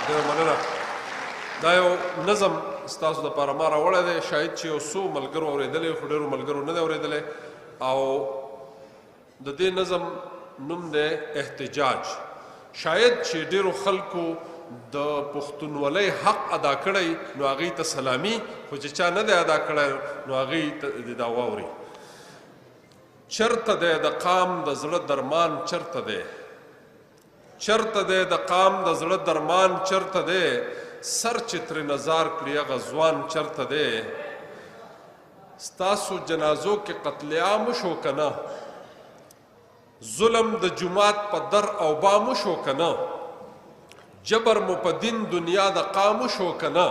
ډېره مننه. دا یو نظم ستاسو دپاره ما راوړی دی، شاید چې یو څو ملګرو اورېدلی خو ډېرو ملګرو نه دی اورېدلی. او د دې نظم نوم دی احتجاج. شاید چې ډېرو خلکو د پښتونولۍ حق ادا کړی نو هغوی ته سلامي، خو چې چا نه دی ادا کړی نو هغوی ته دې دا واوري. چرته دی د قام د زړه درمان، چرته دی، چرته دی د قام د زړه درمان، چرته دی سر چې ترې نظار کړي هغه ځوان، چرته دی. ستاسو جنازو کې قتل عام وشو که نه، ظلم د جومات په در او بام وشو که نه، جبر مو په دین دنیا د قام وشو که نه،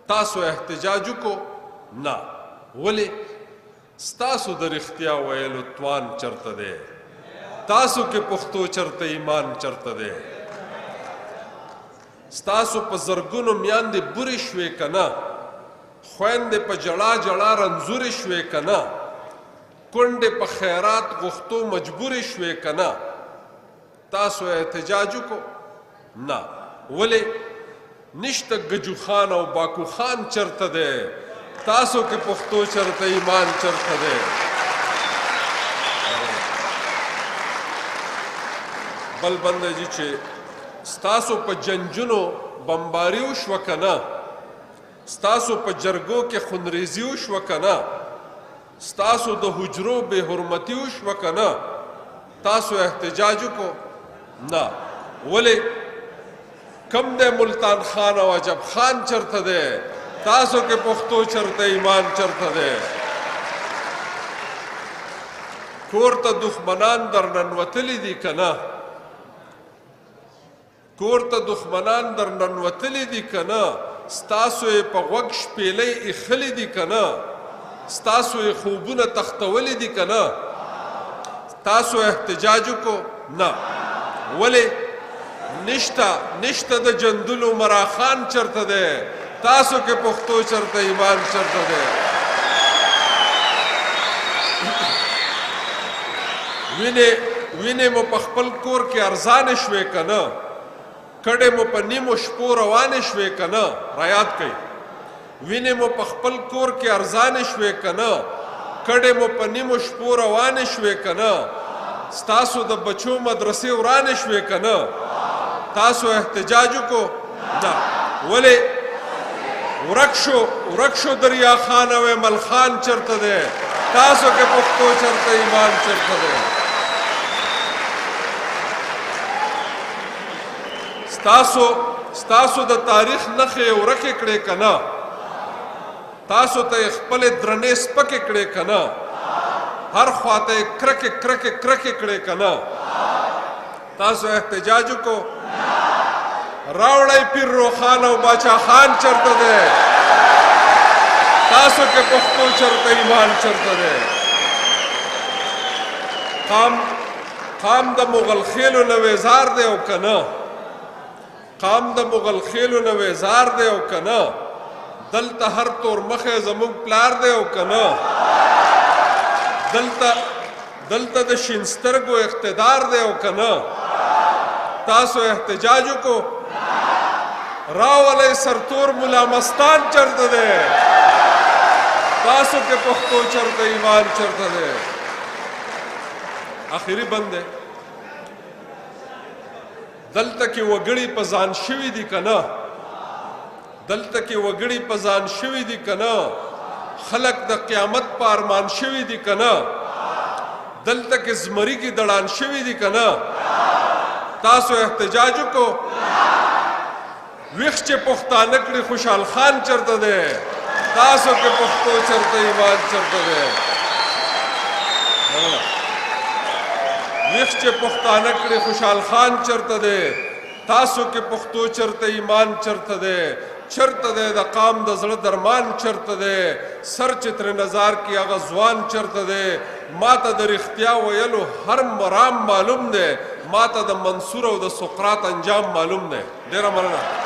تاسو احتجاج وکړو نه، ولې؟ ستاسو د رښتیا ویلو توان چرته دی، تاسو کې پښتو چرته، ایمان چرته دی. ستاسو په زرګونو میاندې بورې شوې که نه، خویندې په جړا جړا رنځورې شوې که نه، کونډې په خیرات غوښتو مجبورې شوې که نه، تاسو احتجاج وکړو نه، ولې؟ نشته ګجو خان او باکو خان چرته دی، تاسو کې پښتو چرته، ایمان چرته دی. بل بنده جی چې ستاسو په جنجونو بمباري وشوه که نه، ستاسو په جرګو کې خونریزي وشوه که نه، ستاسو د حجرو بې حرمتي وشوه که نه، تاسو احتجاج وکړو نه، ولې؟ کم دی ملتان خان او عجب خان چرته دی، تاسو کې پښتو چرته، ایمان چرته دی. کور ته دښمنان در ننوتلي دي که نه، کور ته دښمنان در ننوتلي دي که نه، ستاسو یې په غوږ شپېلۍ ایښلي دي که نه، ستاسو یې خوبونه تښتولي دي که نه، تاسو احتجاج وکړو نه، ولې؟ نشته، نشته د جندلو مراخان چرته دی، تاسو کې پښتو چرته، ایمان چرته دی. وینې وینې مو په خپل کور کې ارزانې شوې که نه، کډې مو په نیمو شپو روانې شوې که نه، رایاد کړئ. وینې مو په خپل کور کې ارزانې شوې که نه، کډې مو په نیمو شپو روانې شوې که نه، ستاسو د بچو مدرسې ورانې شوې که نه، تاسو احتجاج وکړو نه، ولې؟ ورک شو، ورک شو دریا خان او ایمل خان چرته دی، تاسو کې پښتو چرته، ایمان چرته دی. ستاسو ستاسو د تاریخ نښې ورکې کړې که نه، تاسو ته یې خپلې درنې سپکې کړې که نه، هر خواته یې کرکې کرکې کرکې کړې که نه، تاسو احتجاج وکړو؟ راوړی پیر روښان او باچا خان چرته دی، تاسو کې پښتو چرته، ایمان چرته دی. قام قام د مغل خېلو نه وېزار دی او که نه، قام د مغل خېلو نه وېزار دی او که نه، دلته هر تور مخی زموږ پلار دی او که نه، دلته دلته د شین سترګو اقتدار دی او که نه، تاسو احتجاج وکړو؟ راولئ سرتور ملا مستان چرته دی، تاسو کې پښتو چرته، ایمان چرته دی. اخري بند دی. دلته کې وګړي په ځان شوي دي که نه، دلته کې وګړي په ځان شوي دي که نه، خلک د قیامت په ارمان شوي دي که نه، دلته کې زمري کې دړان شوي دي که نه، تاسو احتجاج وکړو؟ ویښ چې پښتانه کړي خوشحال خان چرته دی، تاسو کې پښتو چرته، ایمان چرته دی. ویښ چې پښتانه کړي خوشحال خان چرته دی، تاسو کې پښتو چرته، ایمان چرته دی. چرته دی د قام د زړه درمان چرته دی، سر چې ترې نظار کې هغه ځوان چرته دی. ما ته د رښتیا ویلو هر مرام معلوم دی، ما ته د منصور او د سقراط انجام معلوم دی. ډېره مننه.